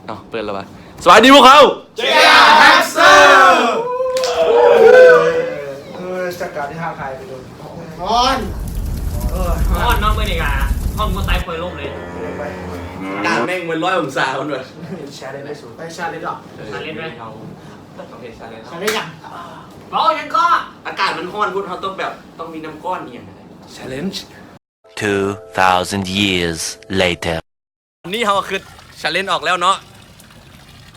ເອົາ ເປີດແລ້ວວະ. ສະບາຍດີພວກເຮົາ ເຈອາ ແຮັກເຊີ ເອີ ຈັດການທີ່ທ້າທາຍໄປໂດນ. ຮ້ອນ ເອີ ຮ້ອນເນາະ ມື້ນີ້ກະຮ້ອນຫົວໃຕ້ປ່ອຍລົມເລີຍ. ການແມ່ງເປັນຮ້ອຍອົງສາພຸ້ນເວີ້ຍ. ແຊເລັນໄດ້ສູງ ໄປແຊເລັນດອກ ເອີ ແຊເລັນໄດ້ ເຮົາຕ້ອງເຮັດແຊເລັນ. ແຊເລັນຫຍັງ? ເວົ້າຫຍັງກໍ? ອາກາດມັນຮ້ອນພຸ້ນ ເຮົາຕ້ອງແບບ ຕ້ອງມີນ້ຳກ້ອນອີ່ຫຍັງ. ແຊເລັນ Two thousand years later. ຕອນນີ້ເຮົາກໍຄິດແຊເລັນອອກແລ້ວເນາະ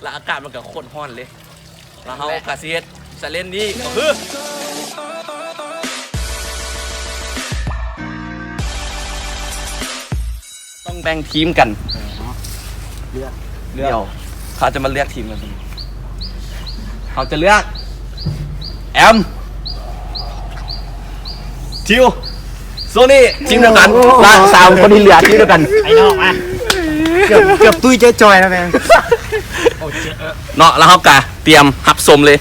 ແລະ ອາກາດມັນກໍໂຄດຮ້ອນເລີຍ ແລ້ວເຮົາກໍຊິເຮັດແຊເລັນນີ້ກໍຄື ຕ້ອງແບ່ງທີມກັນ ເລືອກ ດຽວ ເຂົາຈະມາເລືອກທີມກັນ. ເຮົາຈະເລືອກ ແອມ ທິວ ໂຊນີ້ ທີມດຽວກັນ ລະສາມຄົນທີ່ເຫຼືອທີມດຽວກັນ. ໄປນອກມາ ເກືອບ ເກືອບຕຸ້ຍເຈ້ຈ່ອຍແລ້ວແມ່ງ ເນາະ. ລະເຮົາກະຕຽມຮັບຊົມເລີຍ.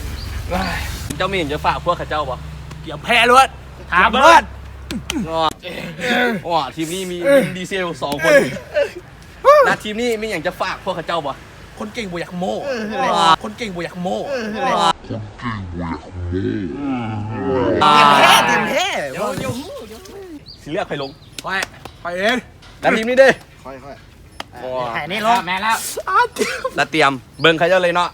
ເຈົ້າມີຫຍັງຈະຝາກພວກເຂົາເຈົ້າບໍ່? ກຽມແພ້ໂລດ ຖາມໂລດ. ອໍ ທີມນີ້ມີວິນດີເຊລສອງຄົນ ລະທີມນີ້ມີຫຍັງຈະຝາກພວກເຂົາເຈົ້າບໍ່? ຄົນເກັ່ງບໍ່ຢາກໂມ້ ເອີ ຄົນເກັ່ງບໍ່ຢາກໂມ້ ເອີ ຄົນເກັ່ງບໍ່ຢາກໂມ້. ຕຽມແພ້ ຕຽມແພ້ ດຽວ ດຽວ ຊິເລືອກໃຜລົງ? ຂ້ອຍ ຂ້ອຍເອງ. ແລ້ວທີມນີ້ເດ້? ຂ້ອຍ ຂ້ອຍ ຂ້ອຍ ແມ່ນແລ້ວ ແມ່ນແລ້ວ ແລ້ວຕຽມເບິ່ງເຂົາເຈົ້າເລີຍເນາະ.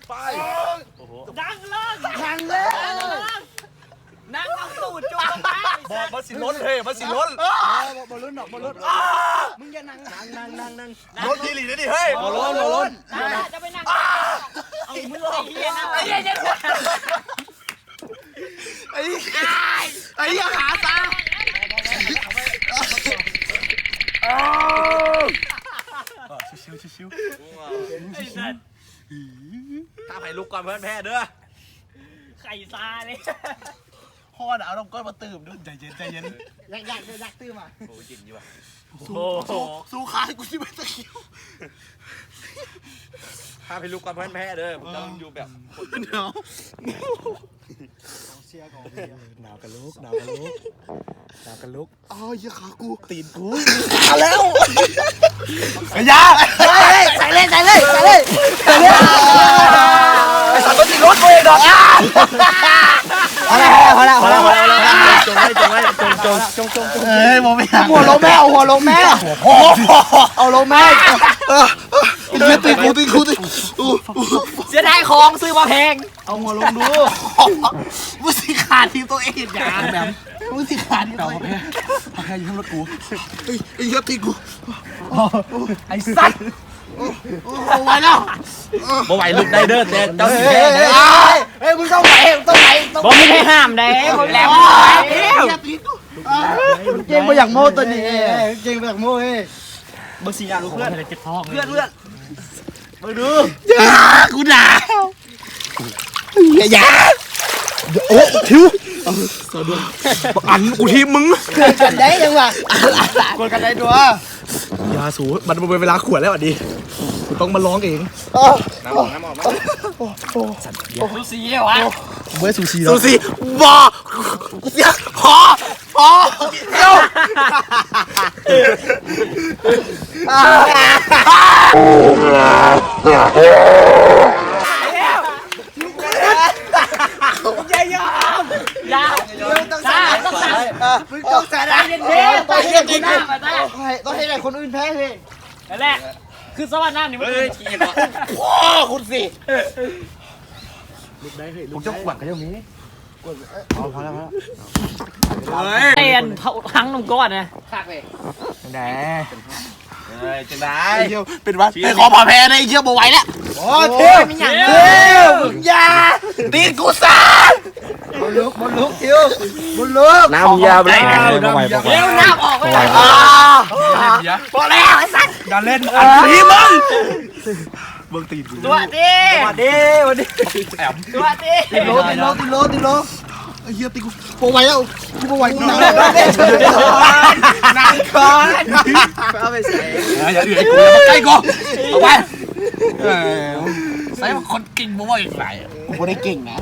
ໄປ ໂອ້ໂຫ ນັ່ງລົງ ນັ່ງເລີຍ ນັ່ງເອົາຕູດຈຸ້ມລົງໄປ. ບໍ່ ມັນຊິຫຼົ່ນເຮີ້ຍ ມັນຊິຫຼົ່ນ. ບໍ່ ບໍ່ຫຼົ່ນດອກ ບໍ່ຫຼົ່ນ. ມຶງຢ່ານັ່ງ ນັ່ງ ນັ່ງ ນັ່ງ ຫຼົ່ນອີ່ຫຼີເດ້ນີ້ເຮີ້ຍ. ບໍ່ຫຼົ່ນ ບໍ່ຫຼົ່ນ ຈະໄປນັ່ງ ເອົາມືລົງ ໄອ້ເຫຍ ໄອ້ເຫຍ ໄອ້ ໄອ້ຫາຕາ. ຊິວໆ ຊິວໆ ໄອ້ສັດ ຖ້າໃຜລຸກກ່ອນເພິ່ນແພ້ເດີ. ໄຂ່ຊາເລີຍ ຮ້ອນ ເອົານ້ຳກ້ອນມາຕື່ມດູ. ໃຈເຢັນ ໃຈເຢັນ ຢາກ ຢາກ ຢາກຕື່ມອ່ະ. ໂອ້ ເຢັນຢູ່ວ່ະ. ໂອ້ໂຫ ສູ້ຂ້າໃຫ້ກູຊິໄປຕະຄຣິວ. ຖ້າໃຜລຸກກ່ອນເພິ່ນແພ້ເດີ ພວກເຈົ້າຢູ່ແບບ ໜາວ ກອງເຊຍ ກອງເຊຍ. ໜາວກະລຸກ ໜາວກະລຸກ ໜາວກະລຸກ. ອ້າວ ຢ່າຂາກູ ຕີນກູ ມາແລ້ວ. ຢ່າ ເຮີ້ຍ ໃສ່ເລີຍ ໃສ່ເລີຍ ໃສ່ເລີຍ ໃສ່ເລີຍ. ໄອ້ສັດ ມັນຊິຫຼຸດເວີ້ຍດອກ. ພໍແລ້ວ ພໍແລ້ວ ພໍແລ້ວ ພໍແລ້ວ ພໍແລ້ວ ພໍແລ້ວ. ຈົງໄວ້ ຈົງໄວ້ ຈົງ ຈົງ ຈົງ ຈົງ. ເອີຍ ບໍ່ມີຫຍັງ ຫົວລົງແມ່ ເອົາຫົວລົງແມ່ ເອົາລົງແມ່. ເອີ ເອີ ເອີ ເອີ ຕີກູ ຕີກູ ຕີກູ. ເສຍດາຍຂອງ ຊື້ມາແພງ. ເອົາຫົວລົງດູ. ມຶງຊິຂ້າທີມຕົວເອງຫຍັງແບບ ມຶງຊິຂ້າທີມຕົວເອງ. ເອົາແພ້ ເອົາແພ້ຢູ່ເທິງລົດກູ. ເອີຍ ເອີຍ ຢ່າຕີກູ. ໄອ້ສັດ ບໍ່ໄຫວແລ້ວ. ບໍ່ໄຫວລຸກໄດ້ເດີ ແຕ່ເຈົ້າຊິແພ້ເດີ. ເອີຍ ເອີຍ ມຶງຕ້ອງໄຫວ ຕ້ອງໄຫວ ຕ້ອງໄຫວ. ບໍ່ມີໃຜຫ້າມໃດ ບໍ່ມີໃຜຫ້າມ. ຢ່າຕີກູ. ມັນເກັ່ງບໍ່ຢາກໂມ້ຕົວນີ້ ເກັ່ງບໍ່ຢາກໂມ້ເອີຍ. ເບິ່ງສີໜ້າລູກເພື່ອນ ເຈັບທ້ອງເລີຍ ເພື່ອນ ເພື່ອນ ເບິ່ງດູ. ຢ່າ ກູໜາວ. ຢ່າ ຢ່າ ໂອ້ ທິວ ເອີ ສະດຸ້ງ ບັກອັນ ກູທີບມຶງ. ກັນໄດ້ຍັງວ່າ ກົດກັນໄດ້ຕົວະ. ຢ່າສູ ມັນບໍ່ແມ່ນເວລາຂວດແລ້ວອັນນີ້ ກູຕ້ອງມາລອງເອງ. ນ້ຳອອກ ນ້ຳອອກ ນ້ຳອອກ. ສູສີຫວະ ບໍ່ສູສີດອກ ສູສີ. ບໍ່ ກູເສຍ ພໍ ພໍ ດຽວ. ຢ່າຍອມ ຢ່າ ຢ່າ ຕ້ອງຊະນະ ຕ້ອງຊະນະ ເຢັນໆ ຕ້ອງເຮັດໃຫ້ຄົນອື່ນແພ້ເລີຍ. ນັ້ນແຫຼະ ຄືສະຫວັດນ້ຳນີ້ມັນ ເຮີ້ຍ ຂີ້ເຫັນບໍ່? ໂອ້ ຄຸນຊິ ລຸກໄດ້ເຮີ້ຍ ລຸກໄດ້. ເຈົ້າຂວັນເຂົາຍັງມີ ເອົາ ພໍແລ້ວ ພໍແລ້ວ. ເອີຍ ເປັນທັງໜຸ່ມກ້ອນນະ ຄັກເລີຍ. ຈັ່ງໃດ? ເອີຍ ຈັ່ງໃດ? ເປັນຫວັດ ເປັນຫວັດ. ຂໍພາແພ້ໄດ້ ເອີຍ ບໍ່ໄຫວແລ້ວ. ໂອ້ ໂອ້ຍ ມີຫຍັງ? ເອີຍ ມຶງຢ່າ ຕີນກູຊະ. ບໍ່ລຸກ ບໍ່ລຸກ ທິວ ບໍ່ລຸກ. ນ້ຳຢາ ບໍ່ໄຫວ ບໍ່ໄຫວ ບໍ່ໄຫວ. ເອົານ້ຳອອກໄວ້ ບໍ່ໄຫວ ພໍແລ້ວ ໄອ້ສັດ. ຢ່າຫຼິ້ນ ອັນນີ້ມຶງ ເບິ່ງຕີນກູ ຕົວະຕິ ຕົວະຕິ ຕົວະຕິ. ແອມ ຕົວະຕິ ຕິດໂລ ຕິດໂລ ຕິດໂລ ຕິດໂລ. ໄອ້ເຫຍ ຕີນກູບໍ່ໄຫວແລ້ວ ກູບໍ່ໄຫວ ກູໜາວ. ນັ່ງກ່ອນ ເອົາໄປໃສ່ ຢ່າເອື້ອຍກູ ຢ່າມາໃກ້ກູ ອອກໄປ. ເອີ ໃສ່ວ່າຄົນເກັ່ງບໍ່ເວົ້າອີກຫຼາຍ ກູບໍ່ໄດ້ເກັ່ງນະ.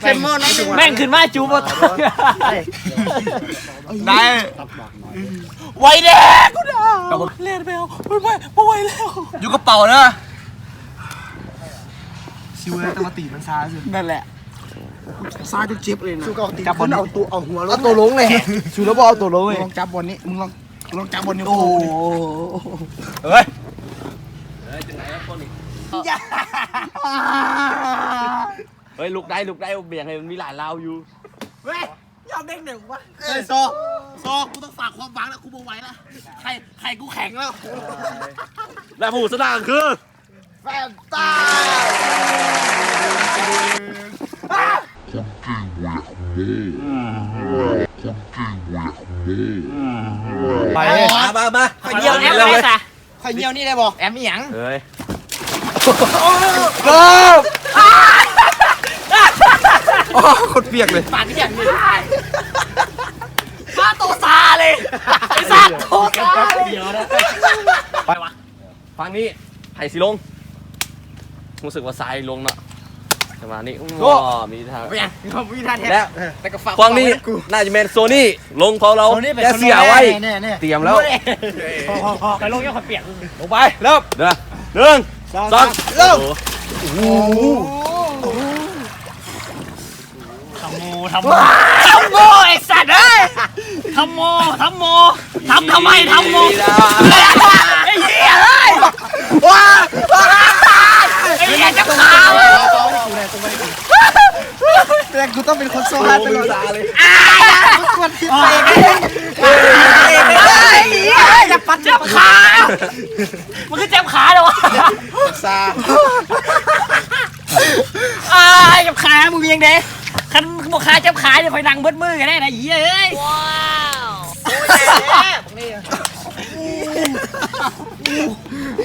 ເຄັມໝໍ້ ແມ່ງຂຶ້ນມາຈູບໍ່ຕາຍ. ໄດ້ ໄຫວແດ່ ກູໜາວ. ເອົາ ແລ່ນໄປເອົາ ບໍ່ໄຫວ ບໍ່ໄຫວແລ້ວ ຢູ່ກະເປົາເດີ. ຊິວແລ້ວ ແຕ່ວ່າຕີນມັນຊາຊື່ ນັ້ນແຫຼະ ຊາຈົນເຈັບເລີຍນະ. ເອົາໂຕ ເອົາໂຕລົງເລີຍ ຊູລະບໍ່ເອົາໂຕລົງເລີຍ. ລອງຈັບບ່ອນນີ້ ມຶງລອງ ລອງຈັບບ່ອນນີ້. ໂອ້ ເຮີ້ຍ ເຮີ້ຍ ຈັ່ງໃດວະພວກນີ້ ເຮີ້ຍ ລຸກໄດ້ ລຸກໄດ້ ບຽງໃຫ້ມັນມີຫຼາຍລາວຢູ່. ເຮີ້ຍ ຍອມເດັກໜຶ່ງວະ. ເອີ ຊໍ ຊໍ ກູຕ້ອງຝາກຄວາມຫວັງລະ ກູບໍ່ໄຫວລະ ໄຂ່ ໄຂ່ກູແຂງແລ້ວ ແລະຜູ້ຊະນະກໍຄື ແຟນຕາ ຄົນເກັ່ງແບກໂມ້ ຄົນເກັ່ງແບກໂມ້. ໄປ ມາ ມາ ມາ ຂ້ອຍຍ່ຽວນີ້ໄດ້ບໍ່? ຂ້ອຍຍ່ຽວນີ້ໄດ້ບໍ່? ແອມອີ່ຫຍັງ? ເອີຍ ໂອ້ ໂຄດປຽກເລີຍ ປາກອີ່ຫຍັງນີ້ ປາໂຕຊາເລີຍ ໄອ້ສັດ ໂຕຊາເລີຍ. ໄປວະ ຝັ່ງນີ້ໃຜຊິລົງ? ຮູ້ສຶກວ່າຊາຍລົງເນາະ ປະມານນີ້. ໂອ້ ມີທ່າ ເປັນຫຍັງ? ມີທ່າແທ້ ແລະ ແຕ່ກໍຝາກຄວາມຫວັງໄວ້ນຳກູ ພວກນີ້ໜ້າຈະແມ່ນໂຊນີ້ລົງຂອງລາວ ໂຊນີ້ເປັນ ແຕ່ເສຍໄວ້ ແນ່ໆ ຕຽມແລ້ວ ຂ້ອຍລົງ ຂ້ອຍປຽກ ລົງໄປ ເລີ່ມ ເດີ ໜຶ່ງ ສອງ ສາມ ເລີ່ມ. ໂອ້ໂຫ ທຳໂມ ທຳໂມ ທຳໂມ ໄອ້ສັດເອີຍ ທຳໂມ ທຳໂມ ທຳ ທຳໄມ ທຳໂມ ໄອ້ເຫຍເອີຍ ວ້າ ໄອ້ເຫຍຈັບຂາເວີຍ ແຕ່ກູຕ້ອງເປັນຄົນໂຊຮາດຕະຫຼອດ ກວນຜິດເອງ ເອີຍ ຢ່າປັດ ຈັບຂາ ມັນຄືເຈັບຂາເດ້ວະ ຊາ ອ້າຍ ເຈັບຂາ ມຶງມີຫຍັງເດ້ ຄັນບໍ່ຂາເຈັບຂານີ້ ຂ້ອຍນັ່ງເບິດມື້ກໍໄດ້ນະ ເອີຍ ວ້າວ ໂອ້ຍ ແຕກແລ້ວ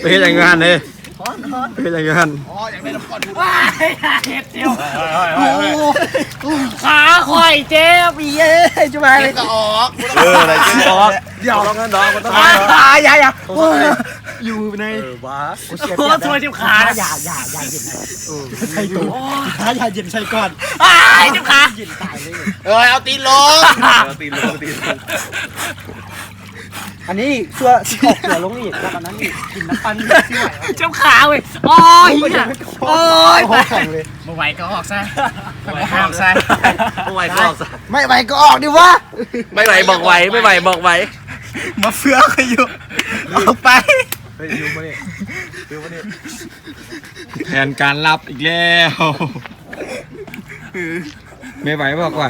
ໄປເຮັດຫຍັງຢູ່ຫັ້ນເດ້ ໄປເຮັດຫຍັງຢູ່ຫັ້ນ ອໍ ຢາກໄດ້ນ້ຳກ້ອນ ເຮັດດຽວ ໂອ້ ຂາຂ້ອຍເຈັບ ເອີຍ ຈະມາເກັບກໍອອກ ເອີ ໄດ້ເກັບອອກ ດຽວ ບໍ່ຕ້ອງເງິນດອກ ບໍ່ຕ້ອງເງິນດອກ ຢ່າ ຢ່າ ຢ່າ ໂອ້ຍ ຢູ່ໃນ ເອີ ຫວາ ໂອ້ ຊ່ວຍເຈັບຂາ ຢ່າ ຢ່າ ຢ່າເຢັນໃສ່ ເອີ ໃສ່ໂຕ ຢ່າເຢັນໃສ່ກ່ອນ ອ້າຍ ເຈັບຂາ ເຢັນຕາຍເລີຍ ເອີຍ ເອົາຕີນລົງ ເອົາຕີນລົງ ເອົາຕີນລົງ ອັນນີ້ຊົ່ວຊິອອກຕົວລົງອີກ ແລ້ວອັນນັ້ນອີກ ກິນນ້ຳປັ່ນຊິໄຫວ ເຈັບຂາເວີຍ ໂອ້ຍ ໂອ້ຍ ບໍ່ໄຫວກໍອອກຊະ ບໍ່ໄຫວກໍອອກຊະ ບໍ່ໄຫວກໍອອກຊະ ໄມ່ໄຫວກໍອອກດີວະ ໄມ່ໄຫວບອກໄຫວ ໄມ່ໄຫວບອກໄຫວ ມາເຟືອຂ້ອຍຢູ່ ອອກໄປ ເຮີ້ຍ ຢູ່ມານີ້ ຢູ່ມານີ້ ແຜນການລັບອີກແລ້ວ ແມ່ໄຫວບອກໄຫວ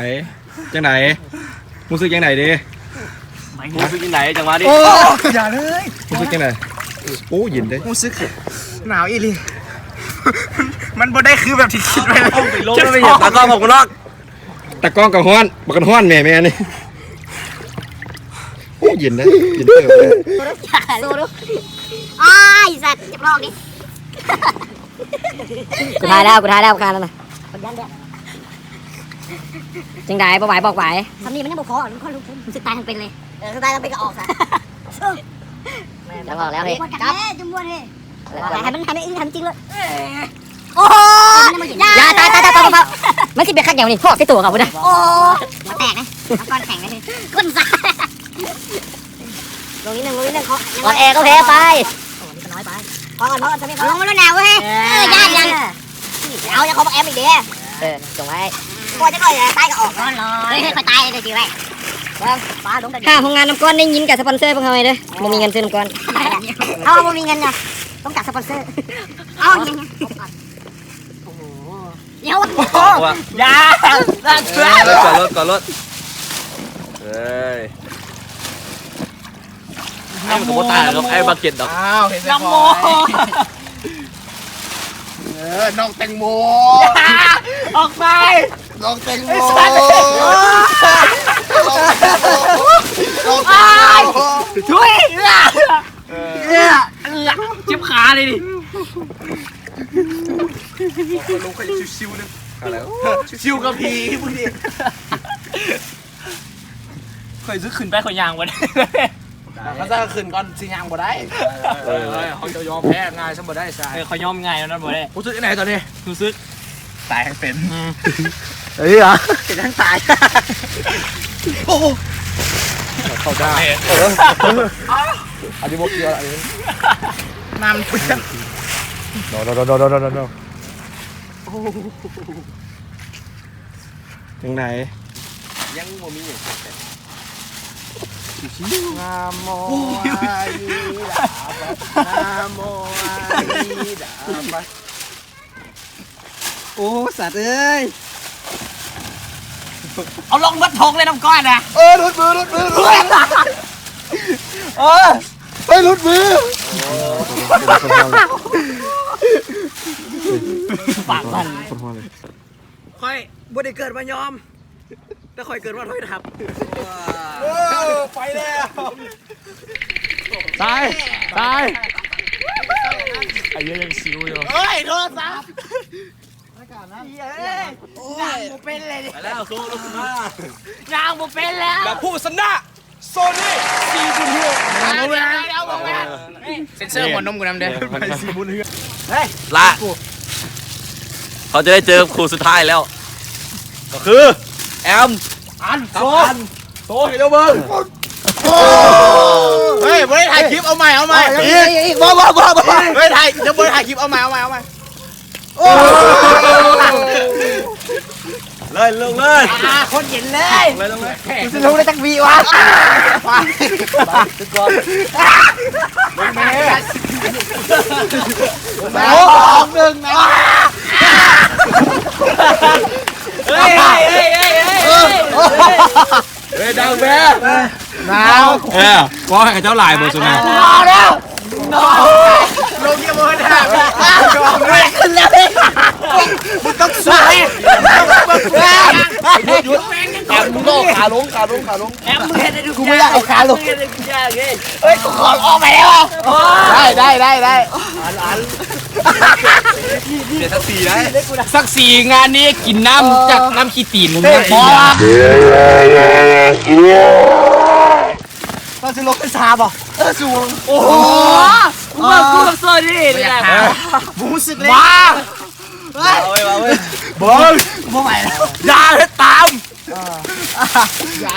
ຈັ່ງໃດ? ຮູ້ສຶກຈັ່ງໃດເດ? ຮູ້ສຶກຈັ່ງໃດຈັງຫວະນີ້? ໂອ້ ຢ່າເລີຍ ຮູ້ສຶກຈັ່ງໃດ? ໂອ້ ເຢັນເດ້ ຮູ້ສຶກໜາວອີ່ຫຼີ ມັນບໍ່ໄດ້ຄືແບບທີ່ຄິດໄວ້ເລີຍ ຕາກ້ອງຂອບຄຸນເນາະ ຕາກ້ອງກໍຮ້ອນ ບັກກັນຮ້ອນແໝ່ ແມ່ນີ້ ໂອ້ ເຢັນເດ້ ເຢັນເຕີບເລີຍ ສູ້ດູ ອ້າຍ ສັດ ຈັບລອກດິ ກູຖ່າຍແລ້ວ ກູຖ່າຍແລ້ວ ຂ້ານັ້ນນະ ຈັ່ງໃດ ບໍ່ໄຫວບອກໄຫວ ສ່ຳນີ້ມັນຍັງບໍ່ພໍ ມັນຄ່ອຍລຸກຂຶ້ນ ມັນຊິຕາຍທັງເປັນເລີຍ ເອີ ຊິຕາຍທັງເປັນກໍອອກຊະ ແມ່ນ ຈະອອກແລ້ວເດ້ ຈັບ ແມ່ນ ຈະມ່ວນເດ້ ໃຫ້ມັນ ໃຫ້ມັນອີ່ງ ໃຫ້ມັນຈິງເລີຍ ໂອ້ ຢ່າ ຢ່າ ຕາຍ ຕາຍ ຕາຍ ຕາຍ ມັນຊິໄປຄັກຫຍັງນີ້ ຮອກໃສ່ຕົວເຂົາພຸ້ນນະ ໂອ້ ຫົວແຕກນະ ມັງກອນແຂງນະ ກົ້ນຊາ ລົງນິດໜຶ່ງ ລົງນິດໜຶ່ງ ເຄາະ ອ່ອນແອກໍແພ້ໄປ ໂອ້ ນີ້ກໍນ້ອຍໄປ ພໍກ່ອນ ພໍກ່ອນ ສຳເລັດ ລົງມາໂລດໜາເວີຍ ເອີ ຢ້ານ ຢ້ານ ເອົາ ຢ່າເຂົ້າບັກແອມອີກເດ້ ເອີ ຈົ່ງໄວ້ ບໍ່ຈັກໜ້ອຍ ຕາຍກໍອອກ ເຮີ້ຍ ຂ້ອຍຕາຍເດ້ ຊິໄວ້ ເບິ່ງ ປາລົງໄດ້ ຖ້າໂຮງງານນ້ຳກ້ອນໄດ້ຍິນກໍສະປອນເຊີພວກເຮົາແດ່ເດີ ບໍ່ມີເງິນຊື້ນ້ຳກ້ອນ ເຮົາບໍ່ມີເງິນນະ ຕ້ອງການສະປອນເຊີ ເອົາ ໂອ້ໂຫ ດຽວ ຢ່າ ເອີ ກອດລົດ ກອດລົດ ເອີຍ ໄອ້ມັນກໍບໍ່ຕາຍດອກ ໄອ້ບັກເກັດດອກ ອ້າວ ເຫັນແລ້ວ ນ້ຳໂມ ເອີ ນ້ອງແຕງໂມ ຢ່າ ອອກໄປ ນ້ອງແຕງໂມ ໄອ້ສັດ ນ້ອງແຕງໂມ ນ້ອງແຕງໂມ ຊ່ວຍ ເອີ ເຈັບຂາເລີຍນີ້ ຂ້ອຍລົງ ຂ້ອຍຊິຊິວໆ ເລີຍ ຊິວກັບຜີ ມຶງນີ້ ຂ້ອຍຊິຂຶ້ນໄປ ຂ້ອຍຍ່າງບໍ່ໄດ້ ຄັນຊັ້ນຂຶ້ນກ່ອນ ຊິຍ່າງບໍ່ໄດ້ ເອີ ເຮົາຈະຍອມແພ້ງ່າຍຊະບໍ່ໄດ້ຊາຍ ເອີ ຂ້ອຍຍອມງ່າຍແນວນັ້ນບໍ່ໄດ້ ຮູ້ສຶກຈັ່ງໃດຕອນນີ້? ຮູ້ສຶກຕາຍທັງເປັນ ອືມ ເອີຍ ເປັນທັງຕາຍ ໂອ້ ເຂົ້າໄດ້ ເອີ ອັນນີ້ບໍ່ກ່ຽວ ອັນນີ້ ນ້ຳເປື້ອນ No, no, no, no, no, no, no, no. ຈັ່ງໃດ? ຍັງບໍ່ມີຫຍັງເກີດຂຶ້ນ. ນະໂມ ໂອ້ຍ ອາລີ ນະໂມ ອາລີ ໂອ້ ສັດເອີຍ ເອົາລົງເບິດຖົງເລີຍນ້ຳກ້ອນນະ. ເອີ ຫຼຸດມື ຫຼຸດມື ຫຼຸດມື ເອີ ເອີ ຫຼຸດມື. ປາກສັ່ນ ຂ້ອຍບໍ່ໄດ້ເກີດມາຍອມ ແຕ່ຂ້ອຍເກີດມາຖອຍທັບ. ໂອ້ ໄປແລ້ວ ຕາຍ ຕາຍ ໄອ້ເຫຍື່ອຍັງຊິວຢູ່. ເຮີ້ຍ ໂທລະສັບ ເຮີ້ຍ ຍ່າງບໍ່ເປັນເລີຍ ໄປແລ້ວ ໂຊລຸກມາ ຍ່າງບໍ່ເປັນແລ້ວ ແລະຜູ້ຊະນະ ໂຊນີ ສີບຸນເຮືອງ. ເຊັນເຊີຫົວນົມກູນຳເດີ້ ໄປສີບຸນເຮືອງ. ເຮີ້ຍ ລະ ເຂົາຈະໄດ້ເຈີກັບຄູ່ສຸດທ້າຍແລ້ວ ກໍຄື ແອມ ອັນ ກັບ ໂຊ ອັນ ໂຊໃຫ້ເຮົາເບິ່ງ. ເຮີ້ຍ ບໍ່ໄດ້ຖ່າຍຄລິບ ເອົາໃໝ່ ເອົາໃໝ່ ອີກ ອີກ ບໍ່ ບໍ່ ບໍ່ ບໍ່ ເຮີ້ຍ ຖ່າຍ ຍັງບໍ່ໄດ້ຖ່າຍຄລິບ ເອົາໃໝ່ ເອົາໃໝ່ ເອົາໃໝ່. ໂອ້ ເລີຍ ລົງເລີຍ ອ່າ ໂຄດເຢັນເລີຍ ເລີຍ ລົງເລີຍ. ກູຊິລົງໄດ້ຈັກວິວະ? ໂອ້ ອອກໜຶ່ງນະ. ເຮີ້ຍ ເຮີ້ຍ ເຮີ້ຍ ເຮີ້ຍ ເຮີ້ຍ ດັງແບບ ໜາວ ເອີ ບໍ່ໃຫ້ເຂົາເຈົ້າຫຼາຍບໍ່ຊຸນະ. ເອົາແລ້ວ ລົງຍັງບໍ່ໄດ້ ແບກຂຶ້ນແລ້ວ ມຶງຕ້ອງຊ່ວຍ ຢຸດ ຢຸດ ແອມ ມຶງຕ້ອງເອົາຂາລົງ ຂາລົງ ຂາລົງ ແອມ ມຶງເຮັດໃຫ້ທຸກຢ່າງ ກູບໍ່ຢາກເອົາຂາລົງ ມຶງເຮັດໃຫ້ທຸກຢ່າງເລີຍ. ເຮີ້ຍ ກູຂໍອອກໄປແລ້ວ. ໄດ້ ໄດ້ ໄດ້ ໄດ້ ອັນ ອັນ ເສຍສັກສີໄດ້ ສັກສີງານນີ້ກິນນ້ຳ ເອີ ຈາກນ້ຳຂີ້ຕີນ ເອີ ບໍ່ ເຮົາຊິລົງຂຶ້ນສາບໍ່? ເອີ ສູງ ໂອ້ໂຫ ກູເບິ່ງກູກັບໂຊນີ້ນີ້ນະ ບໍ່ຮູ້ສຶກເລີຍ ວ້າ ເຮີ້ຍ ເອົາເວີຍ ເອົາເວີຍ ບໍ່ ບໍ່ໄຫວແລ້ວ ຢ່າເຮັດຕາມ. ເອີ ຢ່າ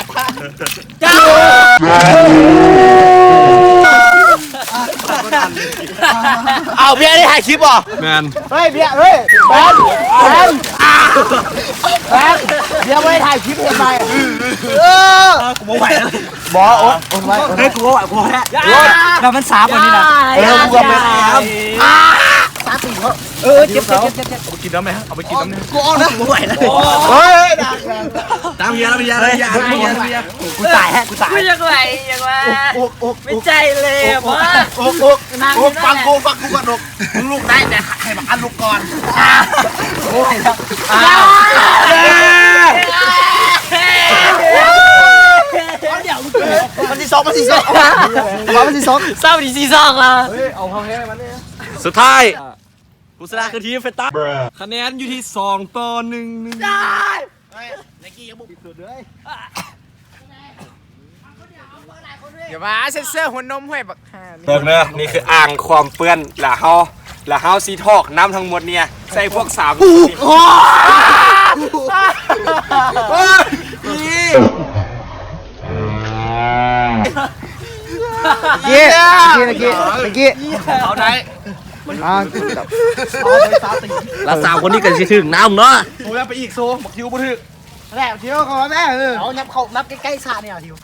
ເອົາ ເບຍໄດ້ຖ່າຍຄລິບບໍ່? ແມ່ນ ເຮີ້ຍ ເບຍ ເຮີ້ຍ ແບນ ແບນ ແບນ ເບຍບໍ່ໄດ້ຖ່າຍຄລິບ ເຮັດໃໝ່. ເອີ ກູບໍ່ໄຫວແລ້ວ ບໍ່ ໂອດ ໂອດໄວ້ ເຮີ້ຍ ກູບໍ່ໄຫວ ພໍແລ້ວ ແລ້ວມັນຊາກວ່ານີ້ນະ. ເອີ ກູກໍແມ່ນ ຊາຕີນເນາະ. ເອີ ເຈັບ ເຈັບ ເຈັບ ເຈັບ ເອົາໄປກິນນ້ຳແດ່ ເອົາໄປກິນນ້ຳແດ່ ກູອອກນະ ກູບໍ່ໄຫວແລ້ວ ໂອ້ຍ ຕາມເຮຍ ຕາມເຮຍ ຕາມເຮຍ ຕາມເຮຍ ກູຕາຍແຮະ ກູຕາຍ ກູຢາກໄຫວ ຢາກວ່າ ໂອກ ໂອກ ໂອກ ເປັນໃຈເລີຍ ໂອກ ໂອກ ໂອກ ຟັງກູ ຟັງກູກ່ອນ ໂອກ ມຶງລຸກໄດ້ ແຕ່ໃຫ້ບັກອັນລຸກກ່ອນ ກູບໍ່ໄຫວແລ້ວ ມັນຊິຊອກ ມັນຊິຊອກ ມັນຊິຊອກ ເອົາມັນຊິຊອກ ເຊົາດີຊິຊອກລະ ເຮີ້ຍ ເອົາເຮົາແຮງມັນນີ້ ສຸດທ້າຍ ຜູ້ຊະນະຄືທີມເຟດຕາ ຄະແນນຢູ່ທີ່ສອງຕໍ່ໜຶ່ງ ໜຶ່ງ ໄດ້ ເຮີ້ຍ ໄນກີ້ຍັງບໍ່ປິດສຸດເລີຍ ຢ່າມາເຊັນເຊີຫົວນົມຫ້ວຍບັກຫ່ານີ້ ເບິ່ງເດີ ນີ້ຄືອ່າງຄວາມເປື້ອນ ລະເຮົາ ລະເຮົາຊິຖອກນ້ຳທັງໝົດນີ້ໃສ່ພວກສາມ ໂອ້ ເກ ເກ ເກ ເກ ເກ ເອົາໄດ້ ອ່າ ລະສາມຄົນນີ້ກໍຊິຖືກນ້ຳເນາະ ໂອ້ຍ ໄປອີກໂຊ ບັກທິວບໍ່ຖືກ ແລ້ວທິວເຂົ້າມາແມ່ ເອີ ເອົາ ຍັບເຂົ້າ ນັບໃກ້ໆສະນີ້ ທິວ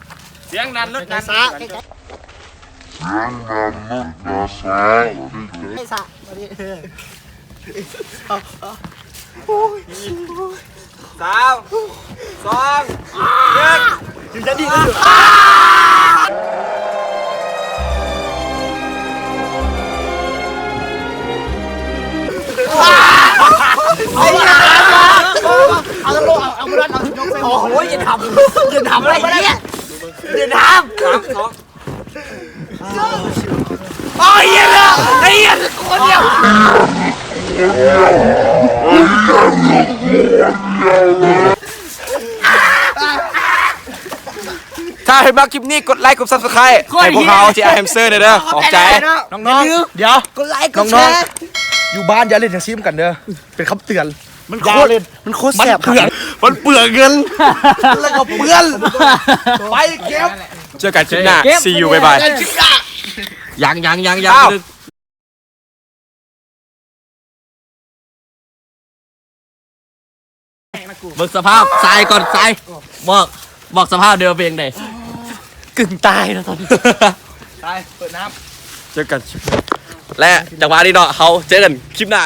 ສຽງນັ້ນລົດນັ້ນ ໃກ້ໆສະ ໃກ້ໆສະ ສາມ ສອງ ໜຶ່ງ ຖືຈະດີກວ່າຢູ່ ເອົາ ເອົາ ເອົາ ເອົາ ເອົາ ເອົາ ໂອ້ຍ ຢ່າທຳ ຢ່າທຳ ໄອ້ເຫຍ ຢ່າທຳ ສາມ ສອງ ໂອ້ຍ ເຫຍ ໄອ້ເຫຍ ຄົນດຽວ ຖ້າໃຜມັກຄລິບນີ້ ກົດໄລ ກົດ Subscribe ໃຫ້ພວກເຮົາ ທີ ອາ ແຮມສເຕີ ແດ່ເດີ ຂອບໃຈ ນ້ອງໆ ດຽວ ກົດໄລ ກົດແຊ ນ້ອງໆ ຢູ່ບ້ານຢ່າຫຼິ້ນຫຍັງຊີ້ນຳກັນເດີ ເປັນຄຳເຕືອນ ມັນໂຄດ ມັນໂຄດແສບ ມັນເປືອງ ມັນເປືອງເງິນ ແລ້ວກໍເປື້ອນ ໄປເກັບ ເຈີກັນຄລິບໜ້າ see you bye bye ຍັງຍັງຍັງຍັງ ເບິ່ງສະພາບຊາຍກ່ອນຊາຍ ບອກ ບອກສະພາບແດ່ວ່າເປັນຈັ່ງໃດ ກຶ່ງຕາຍແລ້ວຕອນນີ້ ຊາຍເປີດນ້ຳ ເຈີກັນ ແລະ ຈັງຫວະນີ້ເນາະ ເຮົາເຈີກັນຄລິບໜ້າ.